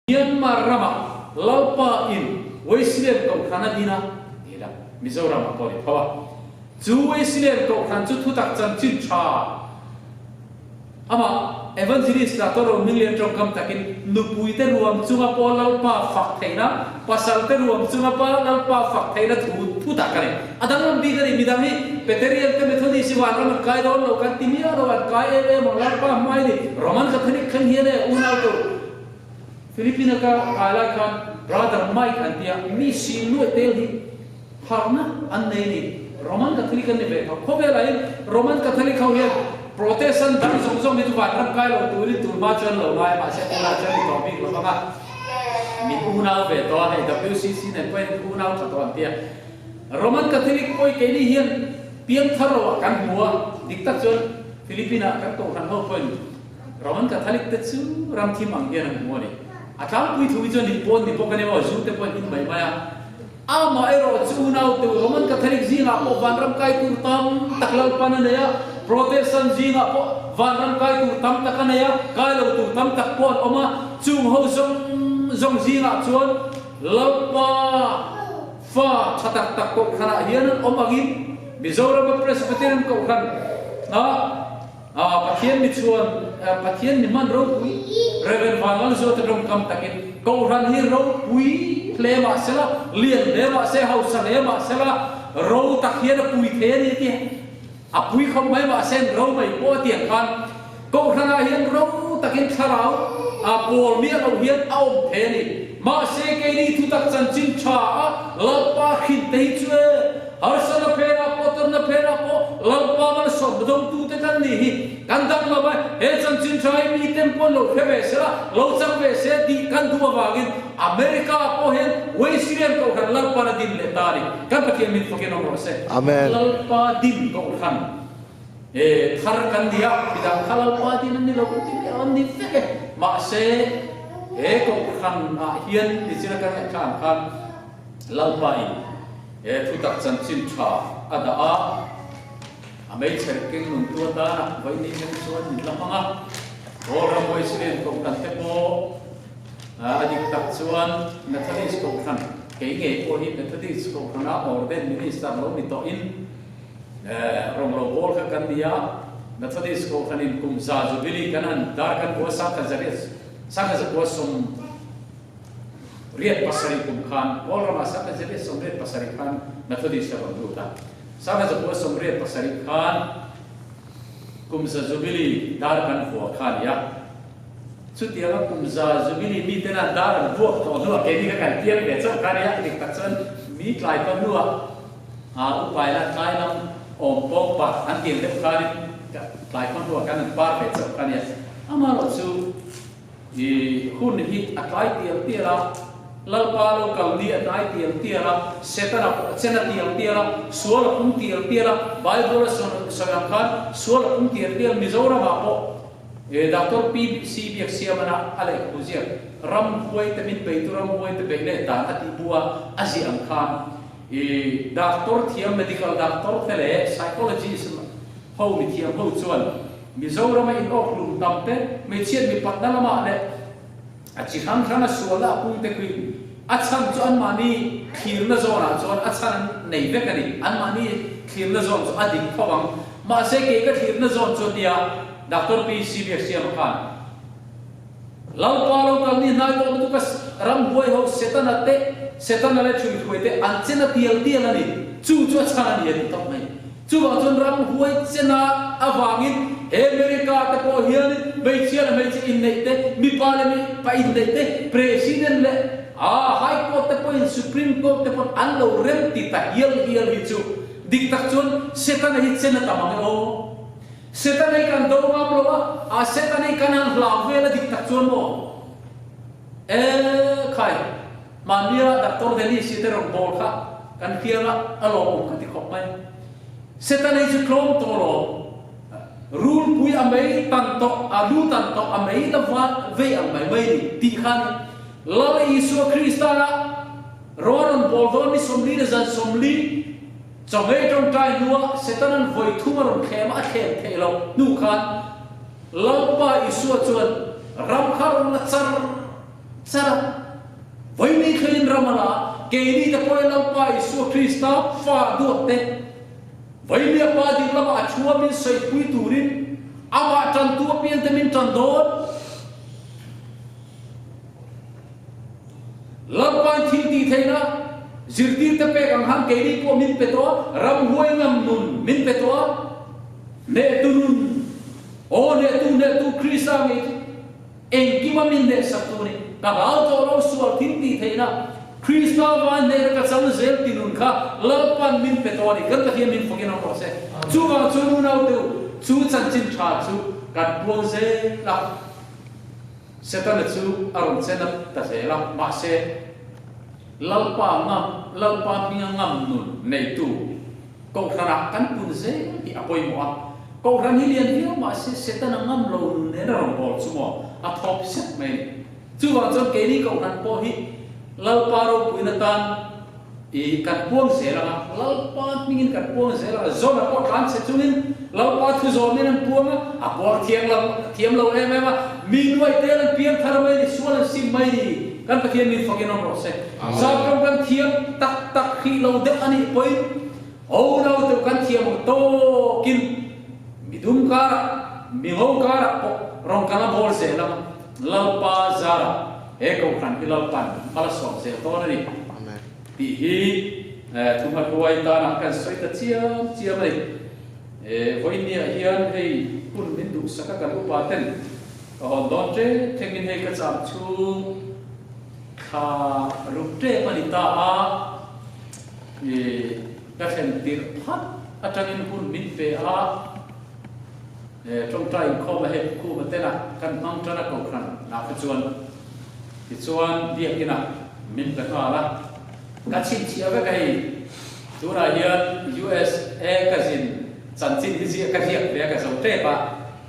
Myanmar ramah Lalpa in Wesleyan Kohhran a din a, ti la, Mizoram ah pawh ni tho a. Chu Wesleyan Kohhran chu thutak chanchin tha amah Evangelist Doctor Rohminglian tawngkam takin nupui te ruam chunga pawh Lalpa fak theihna, pasal te ruam chunga pawh Lalpa fak theihna thu thutak a ni. A danglam bik a ni, midang hi Peterian te Methodist hi vanram an kai dawn lo kan ti miah lo, an kai em em ang Lalpa hmai ni, Roman Catholic thleng hian e unau tu. Philippine ka kai lai khan Brother Mike an tia mi sing nuaih tel hi harhna an nei ni. Roman Catholic an ni ve tho. Khawvelah hian Roman Catholic ho hian Protestant dang zawng zawng hi chu vanram kai lo turin tun hma chuan lo ngai mahse tunah chuan ni tawh bik lo vang a, min unau ve tawh a, hei WCC nen pawhin unau tha tawh an tia. Roman Catholic pawh hi keini hian piangthar loah kan hmu a, dik tak chuan Philippine ah kan kohhran ho pawhin Roman Catholic te chu ram thim ang hian an hmu a ni. A tlangpui thu hi chuan in pawn ni bawk a nia aw, zu te pawh an in mai mai a. Amah erawh chu unau teu Roman Catholic zingah pawh vanram kai tur tam tak Lalpan a nei a, Protestant zingah pawh vanram kai tur tam tak a nei a, kai lo tur tam tak pawh an awm a, chung ho zawng zawng zingah chuan Lalpa fa tha tak tak kohhranah hian an awm angin Mizorama Presbyterian kohhran ah Pathian mi chuan Pathian mi hman ropui Rev. Vanlalzuata tawngkam takin Kohhran hi ropui hle mah sela, lian hle mah se, hausa hle mah sela, ro tak hian a pui thei a ni tih a pui khawp mai mah se ro mai pawh a tiang khan Kohhranah hian ro takin thlarau a pawl miah lo hian a awm thei a ni. Mahse keini thutak chanchin tha a Lalpa hrin te hi chu e, harsana phenah pawh tawrhna phenah pawh Lalpa malsawm dawngtute kan nih hi kan dang lo a, he chanchin tha hi mi ten pawn lo hre ve sela, lo chang ve se tih kan duh avangin America ah pawh hian Wesleyan Kohhran Lalpan a din leh ta a ni. Kan Pathian min fakin awm rawh se. Amen. Lalpa din Kohhran e thar kan ni a, midang kha Lalpa din an ni lo kan ti miah lo, an ni vek e. Mahse he Kohhran ah hian nichina kan ngaihthla ang khan Lalpa in he thutak chanchin tha a dah a, a meichher keng nun tu atana vawiin hian chuan min la hmang a, Kawlram Wesleyan Kohhran te pawh a dik tak chuan Methodist Kohhran, kei ngei pawh hi Methodist Kohhrana Ordained Minister lo ni tawhin rawng lo bawl kha kan ni a, Methodist Kohhranin kum za Jubilee kan han dar kan kua 1980 Riat pasarih kum khan Kawl ramah 1987 khan Methodist a rawn lut a. 1987 khan kum za Jubilee dar kan vuah kha a ni a. Chutianga kum za Jubilee miten an dar an vuak tawh hnuah keini kha kan piang ve chauh kha a ni a. Dik tak chuan mi tlai pa hnuah upai la tlai lam awm pawng pa an tiang deuh khanin tlai pa hnuah khan an par ve chauh kha a ni a. Amaherawhchu I hun hi a tlai tial tial a, Lalpa lo kal ni a tlai tial tial a, Setana pawh a chen a tial tial a, sual a pung tial tial a, Bible a sawi ang khan sual a pung tial tial Mizoramah pawh Doctor PC Biaksiamana a lehkhabu ziak Ramhuai te min beitu ramhuai te beih leh dan a tih bu a a ziah ang khan i doctor thiam medical doctor te leh psychologist ho mithiam ho chuan Mizorama in awk hlum tam te, hmeichhiat mipatna lamah leh a chi hrang hranga sualna a pung te khi a chhan chu anmahni thlirna zawnah chuan a chhan an nei vek a ni. Anmahni thlirna zawn chu a dik tho ang. Mahse kei ka thlirna zawn chu a tia Doctor PC Biaksiama khan Lalpa lo kal ni hnai tawh lutuk a ramhuai ho Setana te Setana leh Thuihruai te an chen a tial tial a ni. Chu chu a chhan a ni a ti tawp mai. Chuvang chuan ramhuai chena avangin he America te pawh hianin hmeichhia leh hmeichhe inneih te, mipa leh mipa inneih te, President leh High Court te pawhin Supreme Court te pawhin an lo rem ti ta hial hial hi chu dik tak chuan Setana hi chen a tam ang e aw. Setana hi kan do ngam lo a, a Setana hi kan han hlau vel a dik tak chuan maw? E khai, mahnia Doctor Dennis hi te rawn bawl kha kan hriang a, a lawmawm ka ti khawp mai. Setana hi chu tlawm tawh lawm, rulpui a mei tan tawh, a lu tan tawh, a mei la vei ang mai mai ni tih kha a ni. Lal Isua Krista a rawn rawn bawl dawn ni 40 leh zan 40, chawhmeh tawngtai hnua Setana'n vawi thum a rawn thlem a, a thlem theih loh hnu khan Lalpa Isua chuan ram kha rawn la char. char a. Vawiini thlengin ram a la a, keini te pawhin Lalpa Isua Krista fa duat te, vawiini a Pa ding lamah a thu a min sawipui turin amah tantu apiang te min tan dawn. Lalpain thil tih theihna zirtir te pek ang khan keini pawh min pe tawh a, ramhuai ngam nun min pe tawh a, hnehtu nun, aw hnehtu hnehtu Krista ngei chu engkima min hnehsak tu a ni. Ka hlau tawh lo sual thil tih theihna Krista van hnehna ka chang zel ti nun kha Lalpan min pe tawh a ni. Kan Pathian min fakin awm rawh se. Chuvang chuan unaute u, chu chanchin tha chu kan puang zel a. Setana chu a rawn che nat ta zel a, mahse, Lalpa ngam, Lalpa hminga ngam nun neitu Kohhranah kan pun zel hi a pawimawh a. Kohhran hi lian viau mahse Setana ngam lo nun nen a rawn bawl chu maw a thawp sep mai a ni. Chuvang chuan keini Kohhran pawh hi Lalpa ropuina tan I kan puang zel ang a, Lalpa hmingin kan puang zel ang a, Zona pawh tlan chhe chungin Lalpa thu zawmin an puang a, a puang thiang lo, thiam lo em em a, mi nuai tel an piang thar mai ni, sual an sim mai ni, kan Pathian min fakin awm rawh se. Sapram kan thiam tak tak hrih lo deuh a nih pawhin, ho lo deuh kan thiam ang tawkin mi dum karah, mi ngo karah pawh rawn kan a bawl zel ang a, Lalpa zarah he Kohhran hi Lalpan hma la sawm zel dawn a ni tih hi thuma hruai tanah kan sawi ta chiam chiam a ni. Vawinia hian hei hun min duhsak a kan upa ten ka hawn dawn ṭep thlengin hei ka cham chhung thla ruk ṭep a ni ta a, ka thlen tirh phat aṭangin hun min pe a. Tawngtai inkhawm a hep khum a tel a, kan hmang tan a kohhran ah kha chuan tichuan biakin ah min pe nghal a, ka chhinchhiah vek a hei tunah hian USA ka zin chanchin hi ziah ka ziak ve a ka zo tep a,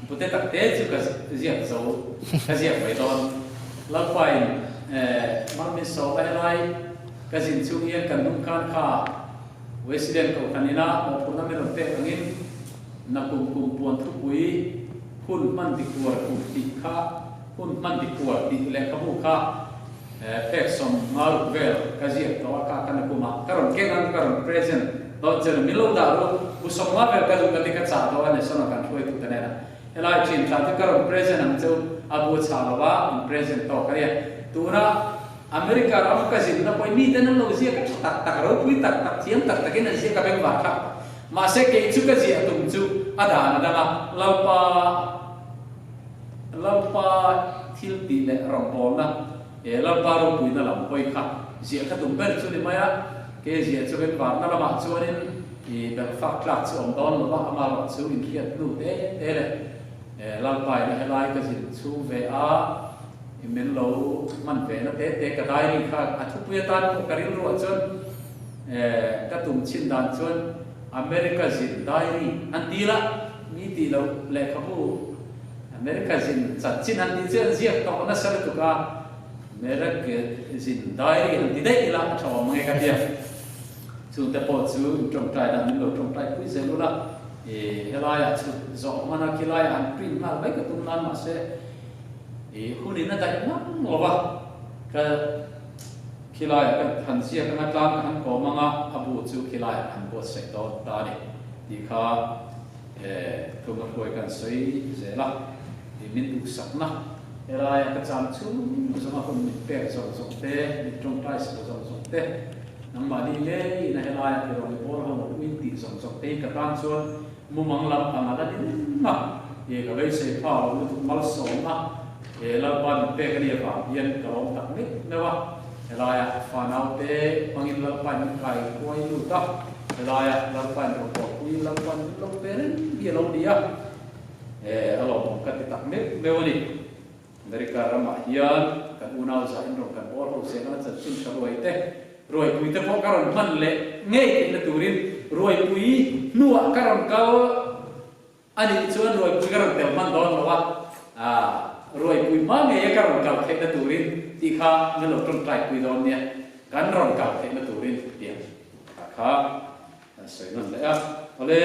bute tak te chu ka ziak zo ka ziak mai dawn Lalpain Malminsawma helai ka zin chhung hian kan hnung khan kha Wesleyan kohhran ina mawhphurhna min rawn pek angin Nakum kum puan thupui hun hman dik uar kum tih kha hun hman dik uar tih lehkhabu kha phek 50 vel ka ziak tawh a kha ka nakum ah ka rawn keng ang ka rawn present dawn che min lo dah ru bu 50 vel ka duh ka ti ka chah dawn a ni sawn kan hruaitu te nen a helai thin tha te ka rawn present ang cheu a bu chah lo a in present tawk a nia tuna America ram ka zinna pawhin miten an lo ziak a tha tak tak ropui tak tak thiam tak takin an ziak a bengvar kha. Mahse kei chu ka ziah tum chu a dan a dang a, Lalpa Lalpa thil tih leh rawngbawlna he Lalpa ropuina lam hawi kha ziah ka tum ber chu ni mai a, kei ziah chu bengvarna lamah chuanin i belhfak tlak chu awm dawn lo va, amaherawh chu inhriat hnu te te leh Lalpa ina helai ka zin chhung ve a, i min lo hman ve na te te ka diary kha a thupui atan pawh ka rilruah chuan Ka tum chhin dan chuan America zin diary an ti la, mi tih loh lehkhabu America zin chanchin han tih chu an ziak tawh nasa lutuk a, America zin diary han ti daih ila a tha awm ang e ka tia. Chungte pawh chu in tawngtai dan min lo tawngtai pui zel ula, i helaiah chhut zawh hmana khilaiah han print nghal mai ka tum nan mahse i hunin a daih ngang lo va, ka Khilaiah kan han ziak anga tlang ka han kawm anga a bu chu khilaiah han buatsaih dawn ta a ni tih kha thuma hruai kan sawi zel a, i min duhsakna helaia ka cham chhung zawnga hun min pek zawng zawng te, min tawngtai sak zawng zawng te, nangmahni ngeiin a helaia i rawn i bawl ho u in tih zawng zawng te hi ka tan chuan mumang lam ang a la ni reng a, i ka beisei pha lo lutuk malsawmna. He Lalpa min pek a nih avang hian ka lawm tak meuh meuh a, helaiah fanaute hmangin Lalpain min kai huai lut a, helaiah Lalpain rawn bawlpui Lalpain min lo pe reng hi a lo ni a, he a lawmawm ka ti tak meuh meuh a ni. America ramah hian kan unau zahin rawn kan bawl ho zel anga chanchin tha ruai te, ruaipui te pawh ka rawn hman leh ngei theihna turin ruaipui hnuah ka rawn kal. A nih chuan ruaipui ka rawn tel hman dawn lo a, ruaipui hma ngeia ka rawn kal theihna turin tih kha min lo tawngtai pui dawn nia, kan rawn kal theihna turin tih kha kha kan sawi nawn leh a. Awle,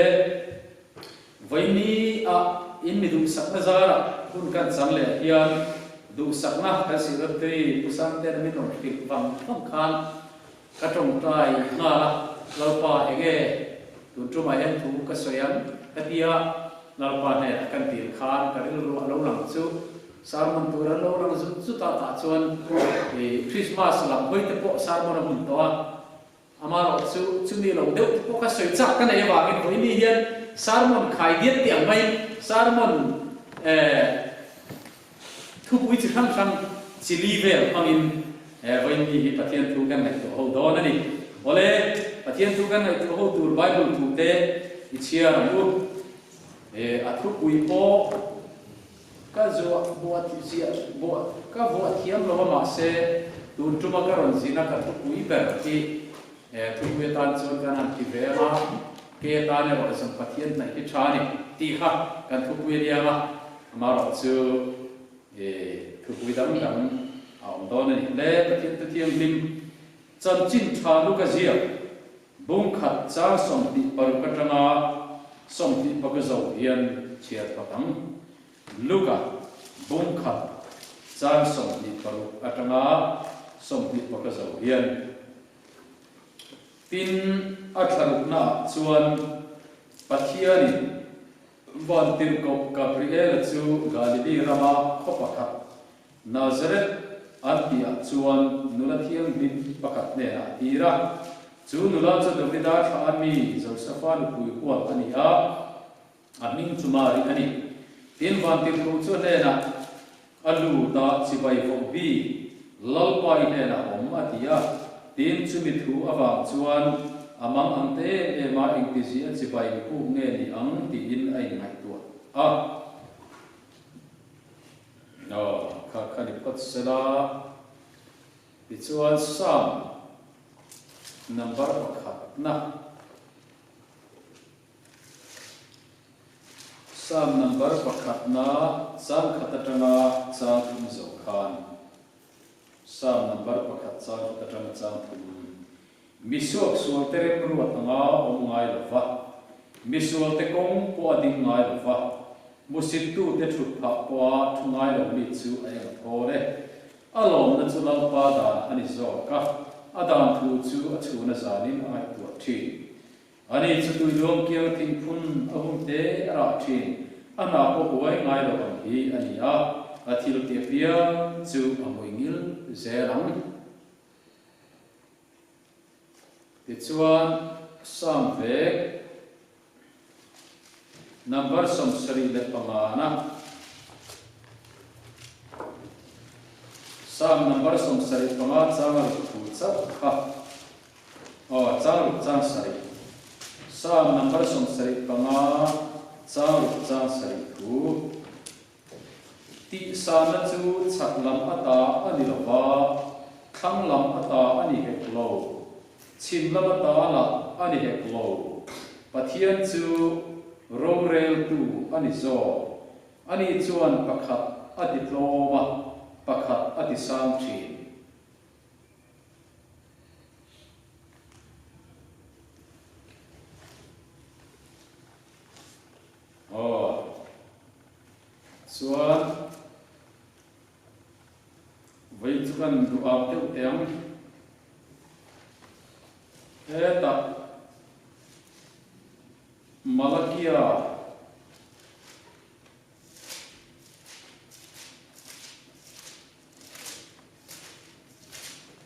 vawiini ah in mi duhsakna zarah hun kan chang leh hian. Duhsakna kan Secretary Pu Sangtea'n min rawn hrilh vang vang khan ka tawngtai nghal a, Lalpa enge tun tumah hian thu ka sawi ang ka ti a, Lalpa hnenah kan dil khan ka rilru a lo lang chu sermon tur an lo lang zut zut a, tah chuan ih Christmas lam hawi te pawh sermon a hun tawh a, Amaherawh chu chumi lo deuh te pawh kha sawi chak ka nei avangin vawiini hian sermon khai diat tih ang maiin sermon eh thupui chi hrang hrang chi li vel hmangin eh vawiini hi Pathian thu kan ngaihtuah ho dawn a ni. Awle, Pathian thu kan ngaihtuah ho tur Bible thu te i chhiar ang u. Eh a thupui pawh Ka zuah buah ziah buah ka vuah thiam lo a mahse tun tuma ka rawn zin a ka thupui ber hi thupui atan chuan kan han ti ve ang a, kei atan erawh zawng Pathian hnaih hi tha a ni tih kha kan thupui a nia ang a, amaherawh chu thupui dang dang a awm dawn a ni. Le Pathian Thuthianghlim chanchin tha lu ka ziak bung khat chang 26 atanga 25 zo hian chhiar phawt ang. Luka bung khat chang 26 atanga 25 zo hian, Tin, a thlaruknaah chuan Pathianin Vantirhkoh Gabriela chu Galili rama khaw pakhat Nazareth an tihah chuan nula thianghlim pakhat hnenah a tir a. Chu nula chu Davida thlah a mi Josefa nupui hual a ni a. A hming chu Mari a ni. Tin, Vantirhkoh chu a hnenah, A lut a, chibai vawh bi, Lalpa i hnenah awm, a ti a. Tin, chumi thu avang chuan a mang ang te em em a, engtizi a chibai puk nge ni ang tiin a inngaihtuah a. Aw, kha kha ni phawt sela. Tichuan, Psalm number pakhatna. Psalm number pakhatna chang khat atanga chang thum zo khan Psalm number pakhat chang khat atanga chang thum Mi suaksualte remruat anga awm ngai lo va, mi sualte kawng pawh a ding ngai lo va, hmusittute thut phah pawha thu ngai lo mi chu a eng thawn e. A lawmna chu Lalpa dan a ni zawk a, a dan thu chu a chhun a zanin a ngaihtuah thin. Ani chu tuiluang kiang thingphun a hun te a rah thin, a hna pawh uai ngai lo ang hi a ni a, a thil ti apiang chu a hmui ngil zel ang. Tichuan, Psalm vek number 75 na Psalm number 75 changa ruk thu chauh kha. Aw, chang ruk chang sarih. Psalm number 75, chang ruk chang sarih thu. Tihsana chu chhak lam ata a ni lo va, thlang lam ata a ni hek lo, chhim lam ata lah a ni hek lo. Pathian chu roreltu a ni zawk. Ani chuan pakhat a ti tlawm a, pakhat a ti sang thin. Aw chuan vei chu kan duh ap deuh teh ang hetah Malakia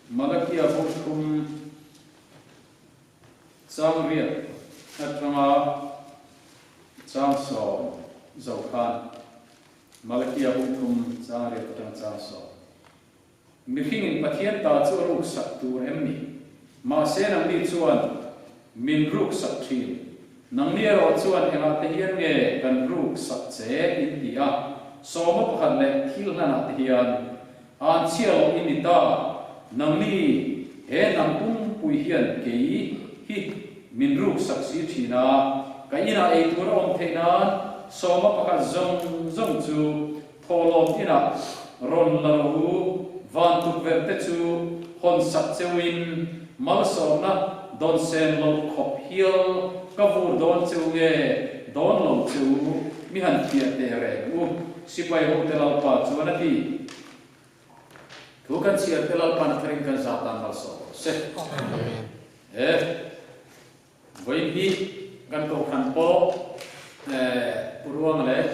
Malakia bawk thum chang riat atanga chang sawm zo khan Malakia bawk thum chang riat atanga chang sawm Mihringin Pathian ta chu a ruksak tur em ni? Mahse nangni chuan min ruksak thin. Nangni erawh chuan engah te hian nge kan ruksak che in ti a, sawma pakhat leh thil hlanah te hian an chhia loh i ni ta. Nangni he hnam pumpui hian kei hi min ruksak si thin a, ka inah ei tur a awm theih nan sawma pakhat zawng zawng chu Thawhlawm inah rawn la rawh u, van tukverh te chu hawn sak cheuin malsawmna dawn sen loh khawp hial ka vur dawn cheu nge dawn lo cheu mi han phiah teh reng u, sipai hote Lalpa chuan a ti. Thu kan chhiar te Lalpan a tharin kan zah tan malsawm rawh se. Amen. He vawiin hi kan kohhran pawh Pu Ruang leh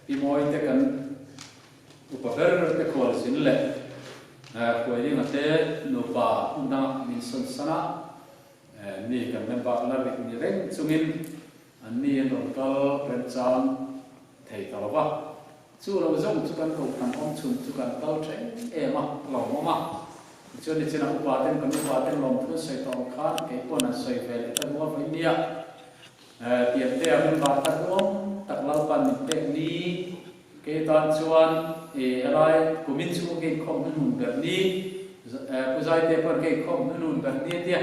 Pi Mawi te kan upa ber te khual zin leh Hruailinga te nupa hmun dangah min sawn san a, mi kan member la rik ni reng chungin anni an rawn kal remchang thei ta lo va. Chu lo zawng chu kan kohhran awm chhun chu kan kal tha em em a, a lawmawm a. Tichuan nichinah upa ten kan upa ten lawmthu an sawi tawh ang khan kei pawn an sawi ve leh ta duh a vawi nia. Piantea member ta duam tak Lalpan min pek ni kei tan chuan i helai kumin chhung ka inkhawm hnunun ber ni, Pu Zaite pawn ka inkhawm hnunun ber ni a tia.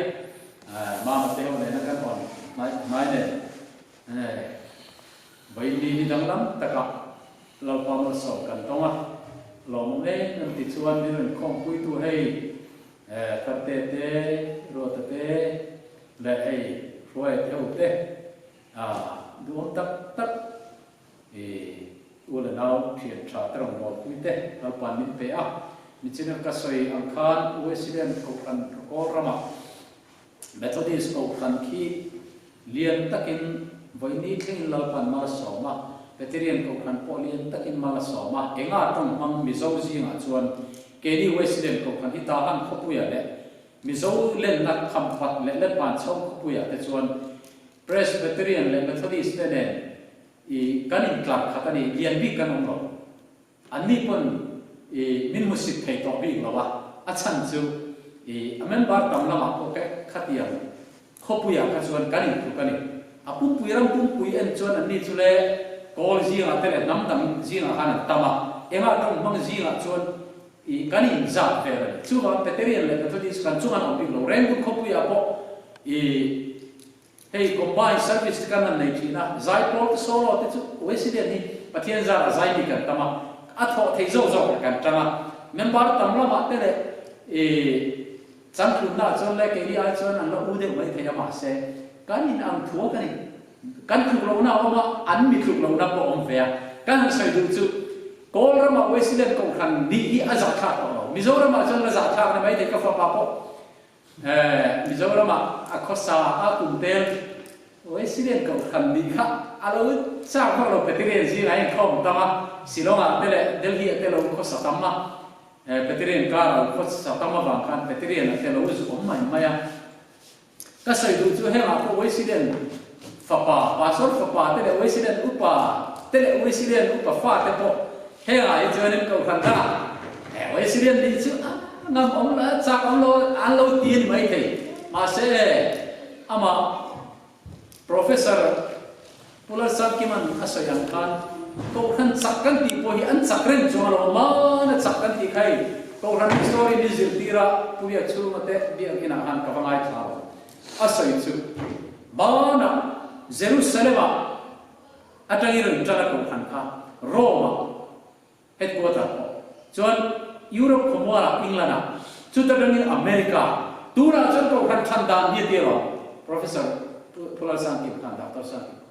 Mama te ho nena kan awn hnai hnai nen. Vaini hi danglam takah Lalpa malsawm kan tawng a, lawmawm em em ti chuan min rawn khawmpuitu hei Tharte te, Ruata te leh hei Hruaia te ho te duhawm tak tak i u leh nau thian tha te rawngbawlpui te Lalpa'n min pe a. Nichina ka sawi ang khan Wesleyan Kohhran Kawl ramah Methodist Kohhran khi lian takin vawiini thlengin Lalpan mal a sawm a, Peterian Kohhran pawh lian takin mal a sawm a, enga tawng hmang Mizo zingah chuan keini Wesleyan Kohhran hi Tahan khawpuiah leh Mizo lenna Khampat leh Letpan chho khawpuiah te chuan Presbyterian leh Methodist te nen i kan intlar khat a ni, lian bik kan awm lo. Anni pawn i min hmusit thei tawh bik lo a, a chhan chu i a member tam lamah pawh keh khatiang khawpuiah kha chuan kan intluk a ni. A pumpui ram pumpui en chuan anni chu le kawl zingah te leh hnam dang zingah khan an tam a, engah tawng hmang zingah chuan i kan inzat vel a ni. Chuvang Peterian leh Methodist kan chung an awm bik lo. Rengkut khawpuiah pawh i Hei combine service te kan han nei thin a, zaipawl te solo te chu Wesleyan hi Pathian zarah zai mi kan tam a, a thawh thei zawk zawk ah kan tang a, member tam lamah te leh i changtlunna ah chuan le keini ai chuan an la u deuh mai thei a mahse kan in ang thuak a ni, kan tluk lohna a awm a, an mi tluk lohna pawh a awm ve a, kan han sawi duh chu Kawl ramah Wesleyan kohhran nih hi a zahthlak tawh lo, Mizoram ah chuan la zahthlak ni mai thei ka fapa pawh Mizoramah a khawsa a kum tel Wesleyan Kohhran nih kha a lo chak vak lo Peterian zingah hian khawm tam a, Shillong-ah te leh Delhi-ah te lo khawsa tam a, Peterian kar a lo khawsa tam avang khan Peterian-ah te lo zu awm mai mai a. Ka sawi duh chu hengah pawh Wesleyan fapa, pastor fapa te leh Wesleyan upa te leh Wesleyan upa fate pawh Hengah hi chuanin Kohhran dangah Wesleyan nih chu a ngam awm lo, a chak awm lo an lo ti a ni maithei. Mahse amah Professor Pu Lalsangkima'n a sawi ang khan Kohhran chak kan tih pawh hi an chak reng chuang lo, mana chak kan tih kha hei Kohhran hi story min zirtir a, Pu Biakchhunga te biakinah khan ka va ngaithla lo. A sawi chu mana Jerusalem-ah Atangin rawn tan a kohhran kha Rome-ah headquarter pawh chuan Europe khawmualah England-ah chuta tangin America tunah chuan kohhran than dan hi a ti alawm Professor Phulal Sangkim khan Doctor Sangkim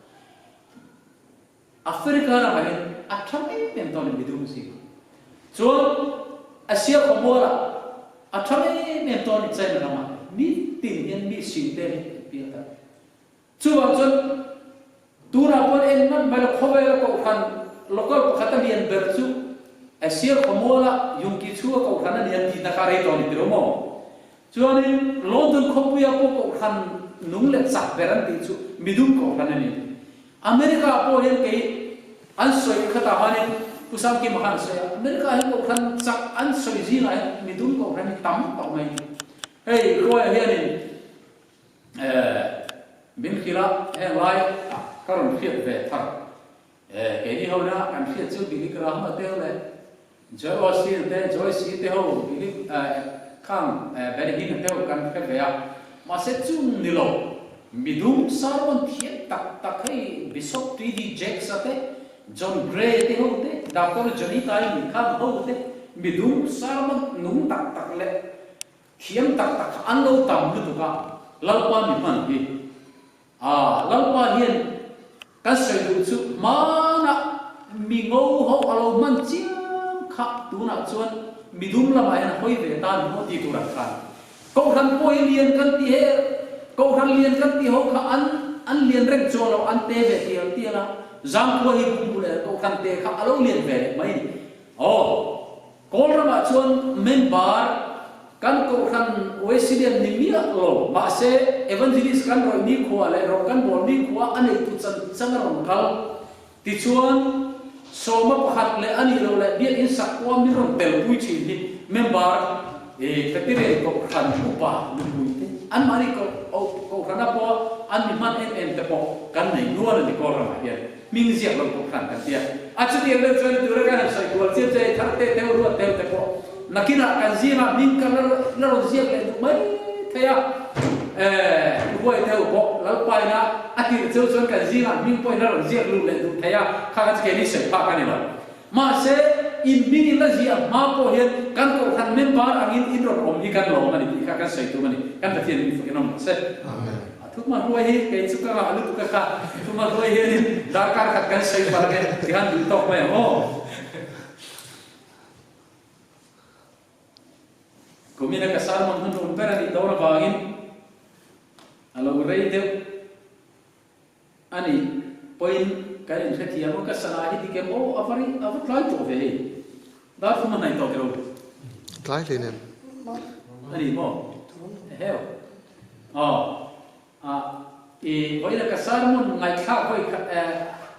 Africa ramah hian a tha em em tawn in midum zing chuan Asia khawmualah a tha em em tawn in China ramah nitin hian mi sing te hi an piang ta. Chuvang chuan tunah pawh en ngat mai lo khawvela kohhran local pakhat a lian ber chu Asia khawmuala Yungki chhunga kohhran a ni an tihna kha rei tawh a ni tiro maw? Chuanin London khawpuia pawh kohhran nung leh chak ber an tih chu midum kohhran a ni. America ah pawh hian kei an sawi khatah khanin Pu Sangkima khan a sawi a, America ah hian kohhran chak an sawi zingah hian midum kohhran hi tam tawh mai. Hei Hruaia hianin Eh, min hrilh a, heng lai ah ka rawn hriat ve thar. Eh, keini ho na kan hriat chu Billy Graham a tel leh Joel Osteen te, Joyce te ho, Billy eh, khang eh, Benny Hinn te ho kan hre ve a. Mahse chung ni lo, midum sermon thiam tak tak hei Bishop TD Jakes a te, John Gray te ho te, Doctor Johnny Taimi khang ho te, midum sermon nung tak tak leh Thiam tak tak kha an lo tam lutuk a, Lalpa mi hman hi. Aa, Lalpa hian kan sawi duh chu hmanah mi ngo ho a lo hman chiang kha tunah chuan. midum lamah hian a hawi ve ta ni maw ti tur ang khan Kohhran pawh hi lian kan ti he, Kohhran lian kan ti ho kha an an lian reng chuang lo, an te ve tial tial a, Zangkhua hi bungbu leh Kohhran te kha a lo lian ve leh mai ni. Aw, Kawl ramah chuan member kan Kohhran Wesleyan ni miah lo, mahse Evangelist kan rawih nikhua leh rawh kan bawl nikhua a neitu chan chan a rawn kal. Tichuan, sawma pakhat leh a nih loh leh biakinn sak pawha min rawn telpui thin hi member i Presbyterian Kohhran upa nupui te, anmahni Kohhrana pawha an mi hman em em te pawh kan nei nual a ni Kawl ramah hian hming ziak lo Kohhran kan ti a. A chutiang deuh chuan tura kan han sawi kual chiam che hei thar te teu ruat teu te pawh Nakinah kan zingah hming ka la rawn ziak leh duh mai thei a, eh, huai deuh pawh Lalpaina a tirh cheu chuan kan zingah hming pawhin a rawn ziak lut leh duh thei a, kha kha chu keini sawi phak a ni lo. Mahse, in hming in la ziah hma pawh hian kan kohhran member angin in rawn awm hi kan lawm a ni tih kha kan sawi tum a ni. Kan Pathian min fakin awm rawh se. Amen. A thuma hruai hi kei chu ka ngah lutuk a kha, thuma hruai hianin darkar khat kan sawi palh ange tihan duh tawk mai ang aw. Kumina ka sermon hun rawn ber a nih dawn avangin a lo rei deuh a ni pawhin kan inhrethiam a, ka sana hi dik em aw a va rei a va tlai tawh ve hei dar thum a hnaih tawh tiro. Tlai hle nen. A ni maw? Eheu. Aw. A i vawiin a ka sermon ngaihthlak vawi khat eh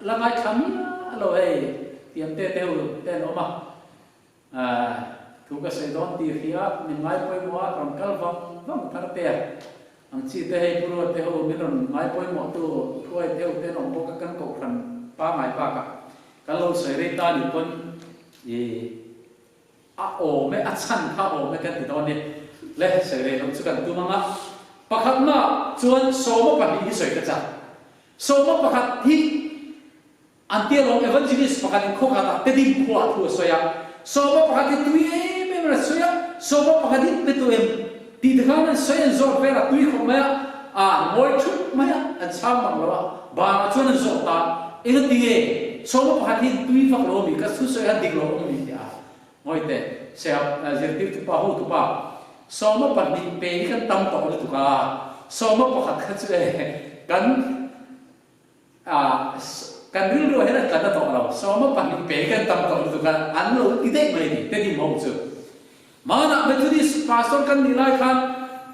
la ngaithla miah lo hei tiang te te ho te an awm a. Thu ka sawi dawn tih hria min ngai pawimawh a rawn kal vang vang thar te a. Ang chi te hei Pu Ruat te ho min rawn ngai pawimawh tu hruai te ho te an awm bawk a kan kohhran pangai bakah kan lo sawi rei ta nih pawn i a awm e a chhan kha a awm e kan ti dawn ni le sawi rei loh chu kan tum ang a. Pakhatna chuan sawma pahnih hi sawi ka chak. Sawma pakhat hi An tia lawm Evangelist pakhat in khawkhat ah Tedim khua ah thu a sawi a, sawma pakhat hi tui em em in a sawi a, sawma pakhat hi pe tu em tih te khan an sawi an zawt vel a, tui khawp mai a, a ngawi thup mai a, an chhang mang lo a, ban ah chuan an zawt ta, engati nge sawma pakhat hi tui vak lo ami, ka thu sawi a dik lo awm ni tih a ngawi teh, Sehap zirtirtu pa hotu pa sawma pahnih pe hi kan tam tawh lutuk a, sawma pakhat kha chu e kan A, kan rilru ah hian a tla na tawh lo. Sawma pahnih pe hi kan tam tawh lutuk a, an lo ti daih mai a ni, Tedim ho chu. Hmanah Methodist pastor kan nih lai khan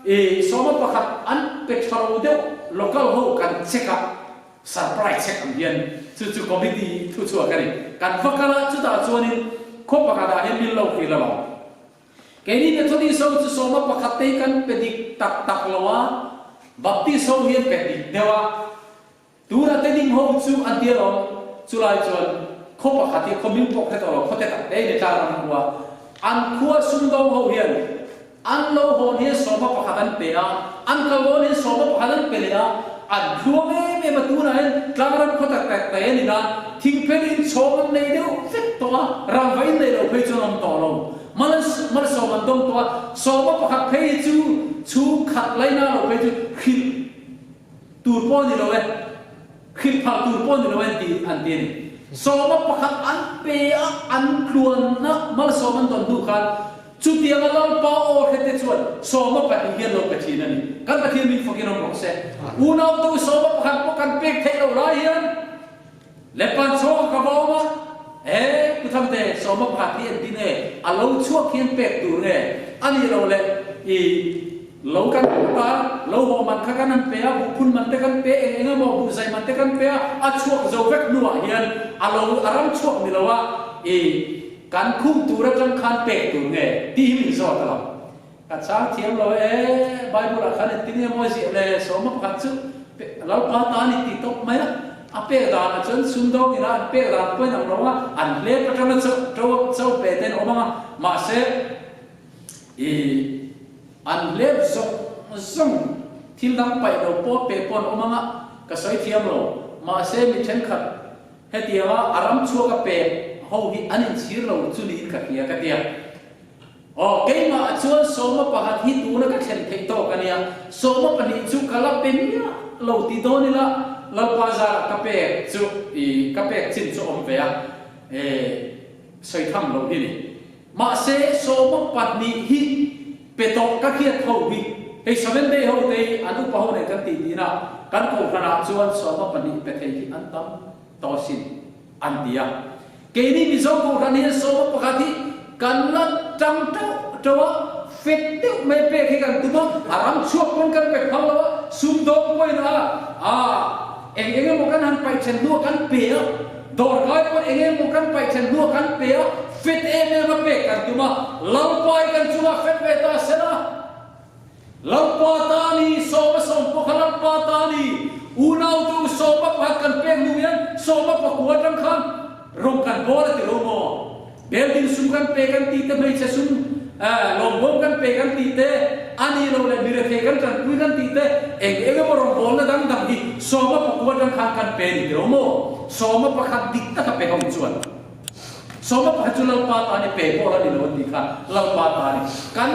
i sawma pakhat an pe tha lo deuh local ho kan check a, surprise check ang hian chu chu committee thu chhuak a ni. Kan va kal a, chutah chuanin khaw pakhat ah hian min lo hrilh lo ang. Keini Methodist ho chu sawma pakhat te hi kan pe dik tak tak lo a, Baptist ho hi an pe dik deuh a, Tuna te ding ho chu an ti alawm. Chulai chuan khaw pakhat hi khaw hming pawh hre tawh lo, khaw te tak te in tlang ram khua. An khua sumdawng ho hian an lo hawn hian sawma pakhat an pe a, an kal dawn hian sawma pakhat an pe leh a, an tluang em em a. Tunah hian tlang ram khaw tak tak te a ni na, thingphen in chhawng an nei deuh vek tawh a, rangva in nei lo phei chuan an awm tawh lo. Malsawm an dawng tawh a, sawma pakhat phei hi chu chhungkhat laina lo phei chu hrilh Tur pawh a ni lo e, hrilh phal tur pawh a ni lo e ti an ti a ni. Sawma pakhat an pe a, an tluanna malsawm an dawn hnu khan chutianga Lalpa aw hrete chuan sawma pahnih hian lo pe thin a ni. Kan Pathian min fakin awm rawh se. Unautu sawma pakhat pawh kan pek theih loh lai hian Lepan chhawng ka va awm a, he Pu Thangte sawma pakhat hi engtin nge a lo chhuak hian pek tur nge a nih loh le i lo kan hmu ta, lo haw man kha kan han pe a, buhphun man te kan pe, eng eng emaw buhzai man te kan pe a, a chhuak zo vek hnuah hian a lo a ram chhuak ni lo a i kan khum tur atang khan pek tur nge tih hi min zawt a lo. Ka chang thiam lo e, Bible ah khan engtin nge mawi ziah le, sawma pakhat chu Lalpa ta a ni tih tawp mai a, a pek danah chuan sumdawng ina an pek dan pawhin ang lo a, an hlep atanga cho cho pe te an awm ang a, mahse i an hlep zawng zawng thil dang paih lo pawh pe pawh an awm ang a, ka sawi thiam lo, mahse mi thenkhat hetianga a ram chhuak a pek ho hi an inchhir lo chu niin ka hria ka tia. Aw, keimah chuan sawma pakhat hi tuna ka thlen theih tawk a nia, sawma pahnih chu ka la pe miah lo ti dawn ila, Lalpa zarah ka pek chu i ka pek chin chu awm ve a, e, sawi tham loh hi ni. Mahse, sawma pahnih hi pe tawh ka hriat ho hi, hei Seventh Day ho te hi an upa ho nen kan tih tihna, kan kohhranah chuan sawma pahnih pe thei hi an tam tawh asin, an ti a. Keini Mizo kohhran hian sawma pakhat hi kan la tang teuh teuh a, fet deuh mai pek hi kan tum a, a ram chhuak pawn kan pe phal lo a, sumdawng pawhin a, aa, eng eng emaw kan han paih then hnuah kan pe a, Dawrkai pawn eng emaw kan paih thlen hnuah kan pe a, fet em em a pek kan tum a, Lalpai kan chungah fet ve ta se la. Lalpa ta ni, sawma sawm pawh kha Lalpa ta ni, unautu sawma pakhat kan pek hnu hian sawma pakua atang khan rawng kan bawl a ti lo maw? Building sum kan pe kan tih te, hmeichhe sum lawmbawm kan pe kan tih te, a nih loh leh mirethei kan tanpui kan tih te, eng eng emaw rawngbawlna dang dang hi sawma pakua atang khan kan pe ni tiro maw? Sawma pakhat dik taka pe ho chuan sawma pakhat chu Lalpa ta ni pe pawh la ni lo an tih kha Lalpa ta ni kan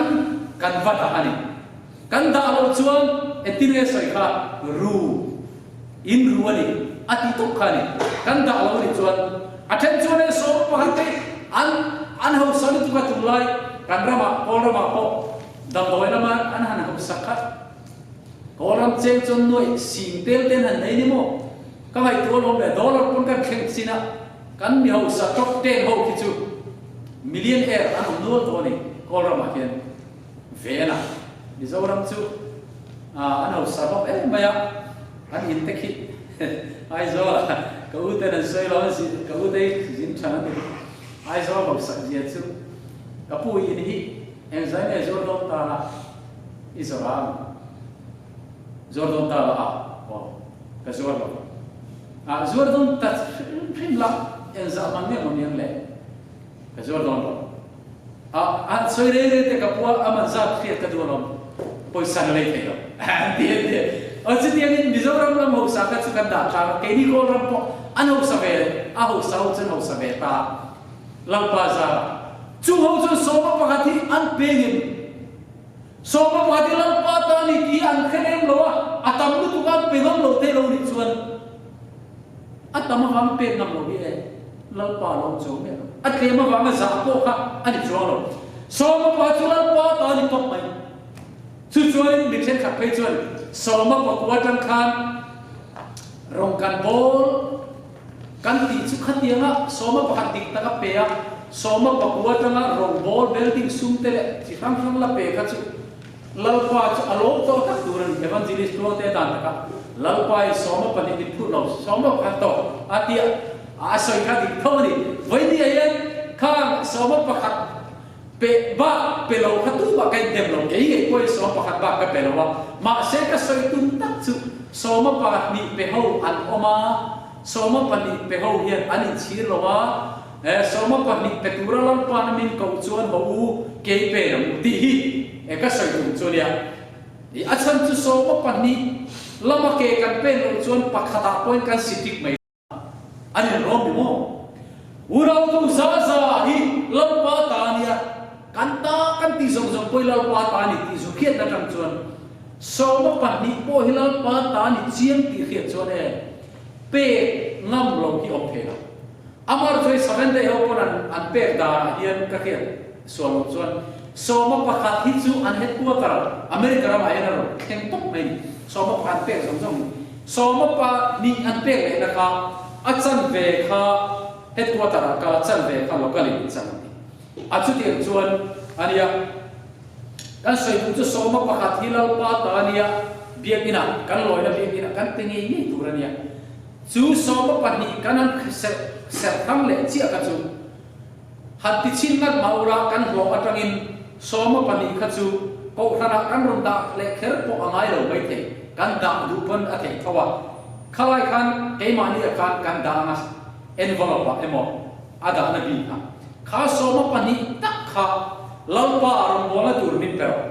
kan va dah a ni. Kan dah loh chuan engtin nge sawi kha ru in ru a ni a ti tawp kha a ni. Kan dah lo a nih chuan a then chuan hei sawm pakhat te an an hausa lutuk a tunlai kan ramah Kawl ramah pawh damdawi lama an han hausa kha Kawl ram cheng chuan nuaih sing tel ten han nei ni maw? Ka ngaihtuah alawm le dollar pawn kan thleng chin a kan mi hausa top ten ho khi chu millionaire an awm nual tawh a ni Kawl ramah hian. Vel a, Mizoram chu an hausa hlawm em mai a, an in te khi Aizawl ah ka u ten an sawi lo, ka u te hi zin than an ni, Aizawl hausak zia chu ka pu in hi engzai nge zuar dawn ta la i zawrh ang, zuar dawn ta la a, aw ka zuar lo, ah zuar dawn ta hrim hrim la engzah man nge maw niang le. Ka zuar dawn lo. A an sawi rei rei te ka pua a man zat hriat ka duh alawm. Pawisa na lei thei lo. An ti an ti. Aw chutiangin Mizoram ram hausa kha chu kan dah tlang a, keini Kawl ram pawh an hausa ve, a hausa ho chu an hausa ve ta. Lalpa zara. Chung ho chuan sawma pakhat hi an pengin sawma pakhat hi Lalpa ta a ni tih hi an hre lem lo a, a tam lutuk a an pe ngam lo thei lo nih chuan A tam avang pek ngam lo hi e, Lalpa lo chuang miah lo. A tlem avanga zah pawh kha a ni chuang lo. Sawma pa chu Lalpa ta a ni tawp mai. Chu chuanin mi thenkhat phei chuan Sawma pakua atang khan rawng kan bawl kan tih chu khatianga Sawma pakhat dik tak a pe a, Sawma pakua atanga rawng bawl building sum te leh chi hrang hrang la pe kha chu Lalpa chu a lawm tawh tak tur a ni. Evangelist Tluangte dan takah Lalpa in sawma pahnih min phut lo, sawma pakhat tawh a tia a sawi kha dik tho a ni. Vawinia hian khang sawma pakhat pe bak pe lo kha tumah ka indem lo, kei ngei pawhin sawma pakhat bak ka pe lo a, mahse ka sawi tum tak chu sawma pahnih pe ho an awm a, sawma pahnih pe ho hian an inchhir lo a, He sawma pahnih pe tura Lalpa'n a min koh chuan haw u, kei pe ang u tih hi e ka sawi tum chu nia. I a chhan chu sawma pahnih lama ke kan pen loh chuan pakhatah pawhin kan si tik mai a ni rawm ni maw? Unautu za za hi Lalpa ta a nia, kan ta kan tih zawng zawng pawh hi Lalpa ta a ni tih zu hriatna atang chuan sawma pahnih pawh hi Lalpa ta a ni chiang tih hriat chuan e pek ngam lo hi awm thei lo. Amar chu hei Seventh Day ho pawn an an pek danah hian ka hriat sual loh chuan sawma pakhat hi chu an headquarter America ramah hian a rawn thleng tawp mai ni. Sawma pakhat an pek zawng zawng ni. Sawma pahnih an pek lehna kha a chanve kha headquarter ah kal a chanve kha local in an chan an ti. A chutiang chuan a nia kan sawi duh chu sawma pakhat hi Lalpa ta a nia biakinah kan lawina biakinah kan pe ngei ngei tur a nia. Chu sawma pahnih kan han serh serh thang leh chiah kha chu han ti chhin ngat mah ula kan hlawh atangin sawma pahnih kha chu kohhranah kan rawn dah leh kher pawh a ngai lo maithei, kan dah duh pawn a theih tho a. Khalai khan keimahni ah khan kan dah anga envelope ah emaw a dahna bik a, kha sawma pahnih tak kha Lalpa rawngbawlna tur min pe rawh.